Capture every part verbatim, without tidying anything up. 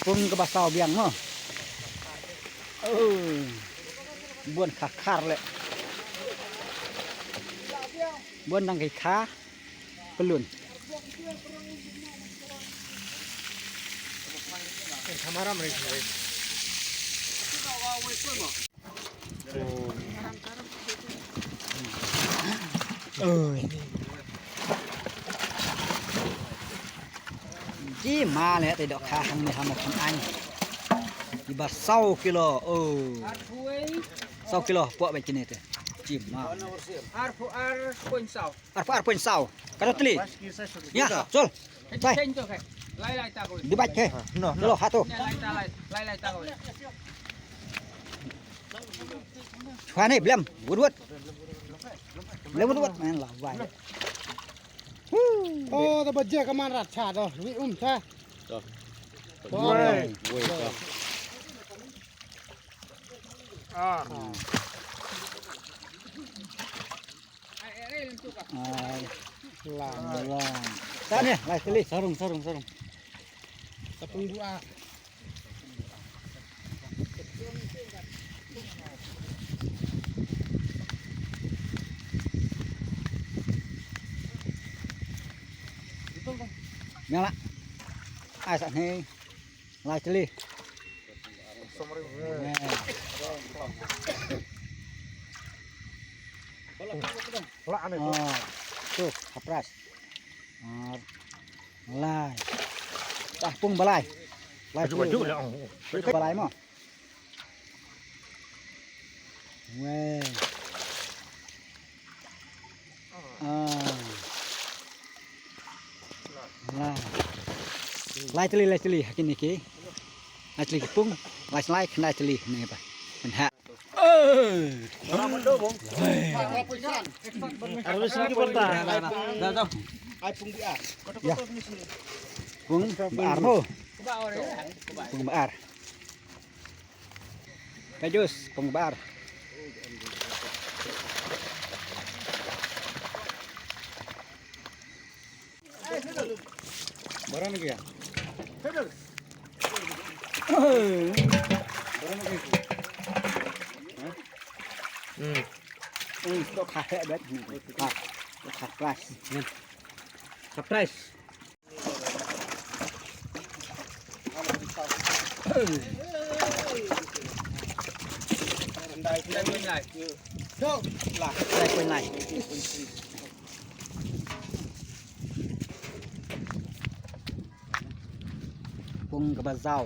Pung kaba saw biang mo. Oh. Bun kha khar leh. Bun dang ki kha pelun. Oi. Ji ma leh te dohkha hangne ha Mawkhanain. Iba saw kilo. Oh. Saw kilo poh bad kine te. Ji ma. Arphew ar point saw. Arphew ar point saw. Ka dei tylli. Ïa, chol. Bai. Lai lai ta ko. Di bai ke. Chalo, hato. Lai lai ta lai. Lai lai ta ko. Chwa ne blem. Wut wut. Blem wut wut. Man la bai. Oh, da baje ka man rat cha do. Wi um cha. Woi. Woi. Ah. Ai, lang, lang. Tane, lai kali. Sarung, sarung, sarung. Tepung dua. Nyala. Ai, sat ni. Lai tylli. Lah, ane tu. Ah, tu, kapras. Ah, lai. Tah, pung ba lai. Lai tylli. Baju lah. Pung ba lai mo. Weh. Ah. Lai. Lai tylli, lai tylli, ha kine ki. Lai tylli ki pung, lai, lai, lai tylli, ne ba. Pynhap. Eh. Arwis ni ki bata. Dah, dah. Ai pung ba ar. Ya. Pung ba ar mo. Pung ba ar. Ka jus, pung ba ar. Barang lagi ya? Barang lagi. Hmm. Hmm, to kha heh bet. Ha. To kha price. Kha price. Pung kaba zaw.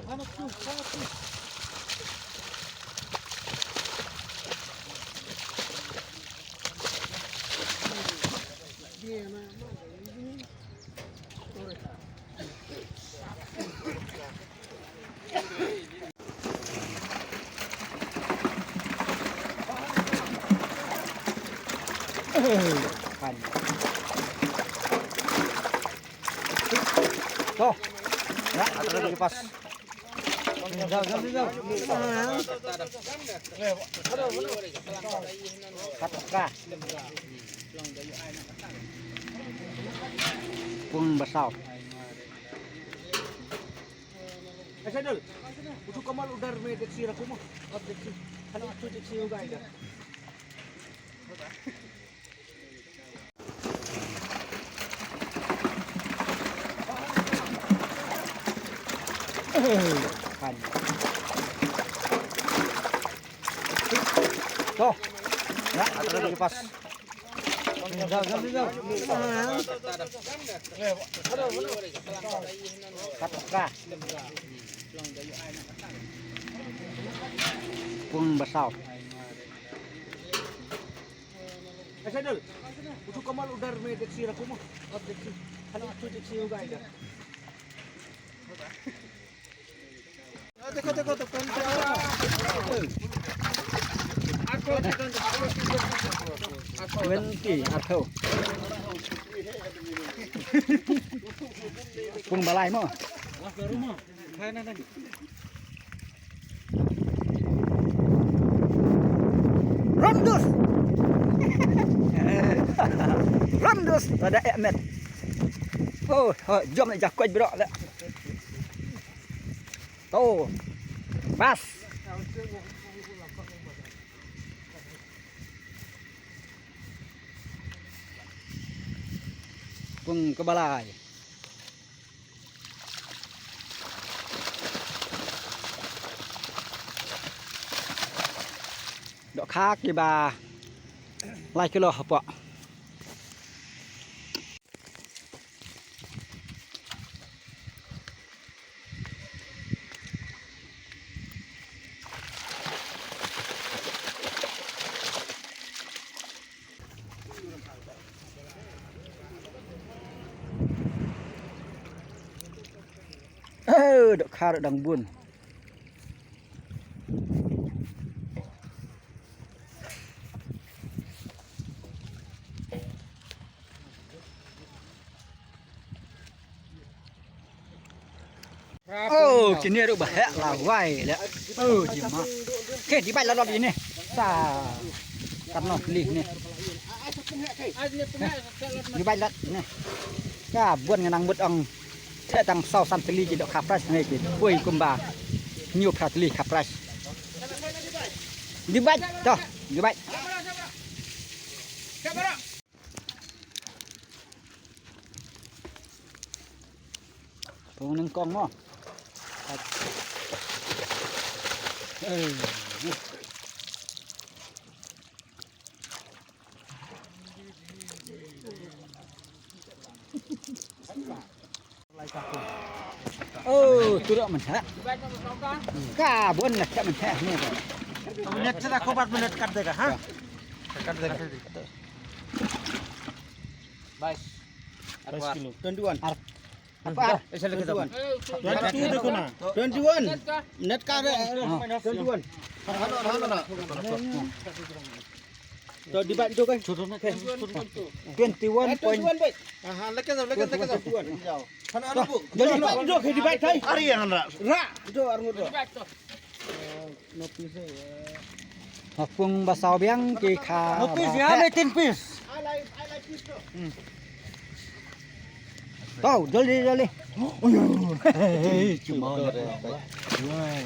To. Ya, ada lagi pas. Pung ba saw. Ai Saidul, utu Kamal udar me taxi rakum. Kap taxi. Hana utu taxi ugai da. To. Ya, ada lagi pas. Pung ba saw. Ai Saidul, utu Kamal udar me taxi rakum. Kap taxi. Hana utu taxi ugai da. Twenty, arphew. Pung ba lai mo. Ramdus. Ramdus, ada ekmet. Oh, jom le jakoit bro le. To. Bas. Pung kaba lai. Dohkha kiba lai kilo hapoh. Eh, dohkha dang bun. Oh, kine ruh ba heh la wai le. Oh, jima. Ke di bai la lot ini. Sa. Kan no li ni. Di bai lot ini. Ka bun ngan nang mut ong. Te tang saw san tylli ki dohkha prize ne ki. Poi kumba. Hynñiew phra tylli kha prize. Di bai to. Di bai. Pung nyngkong mo. Eh. Oh, turok mynta. Ka bun lah tak mynta ni. Minit sa ko bat minit kat dega ha. Kat dega. Bais. Bais kilo. Twenty-one. Ar. Apa? Twenty-one. Twenty-two dega na. Twenty-one. Minit ka ada. Twenty-one. Halo, halo, halo. To, divide tu kan. Twenty-one point. Aha, lagi satu, lagi satu. Halo, halo, bu. Jadi divide tu. Ari yang ra. Ra. Tu arngut tu. Ha pung ba saw biang ki kha. No piece ya, eighteen piece. To, joldi, joldi. Oyo. Cuma. Wai.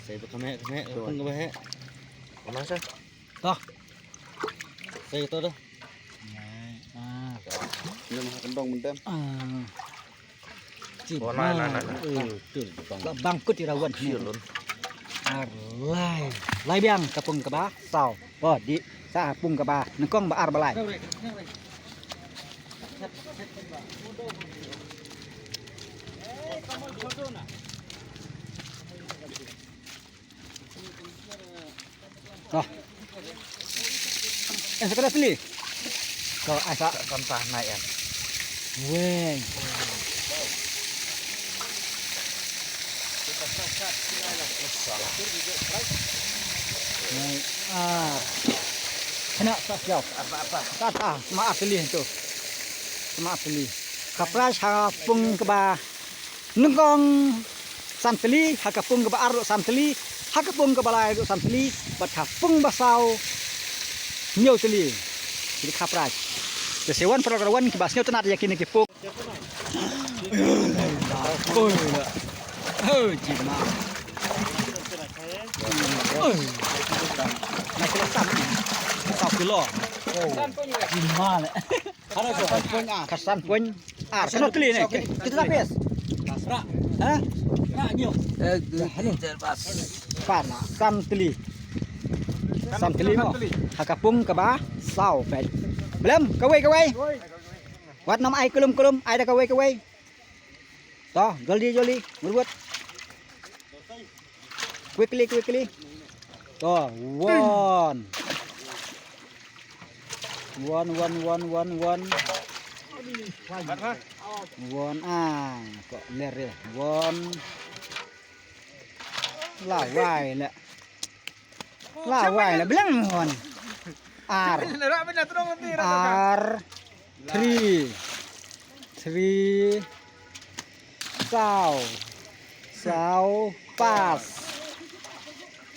Sai ba khmih, khmih, pung kaba heh. Mana sa? Toh. Sai to dah. Nai. Ah. Ni mah kendong mendem. Ah. Cip. Oh, nai, nai, nai, nai. Eh, tu bang. Bang kut ira wan. Ar lai. Lai biang ka pung kaba saw. Oh, di sa pung kaba nyngkong ba ar ba lai. Toh. Eh, sa ka dah tylli. Ko ai sa. Kan tah nai em. Weng. Nai, ah. Kena sa siau. Apa, apa? Sa ta, maaf tylli tu. Maaf tylli. Kha prize ha pung kaba nyngkong san tylli, ha ka pung kaba ar ruh san tylli, ha ka pung kaba lai ruh san tylli, bad ha pung ba saw hynñiew tylli. Ki dei kha prize. Te sa wan para ka wan kiba sngewtynnat ïa kine ki pung. Oh, jima. Oh. Na kilo san. Saw kilo. Jima le. Ka san point ar. Ka san tylli ne. Kita dah pes. Ra. Ha? Ra nyo. Ek, dui, tin, char, pas. Pas. San tylli. San tylli mo. Ha ka pung kaba saw peit. Blem, kawei, kawei. Wat nam ai kulum kulum, ai da kawei, kawei. To, joldi, joldi. Ngut. Quickly, quickly. To, one. One, one, one, one, one. One, ah, ko ler ya. One. La wai la. La wai la, bilang one. Ar. Ar. Three. Three. Saw. Saw. Pas.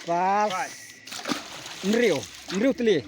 Pas. Hynriew. Hynriew tylli.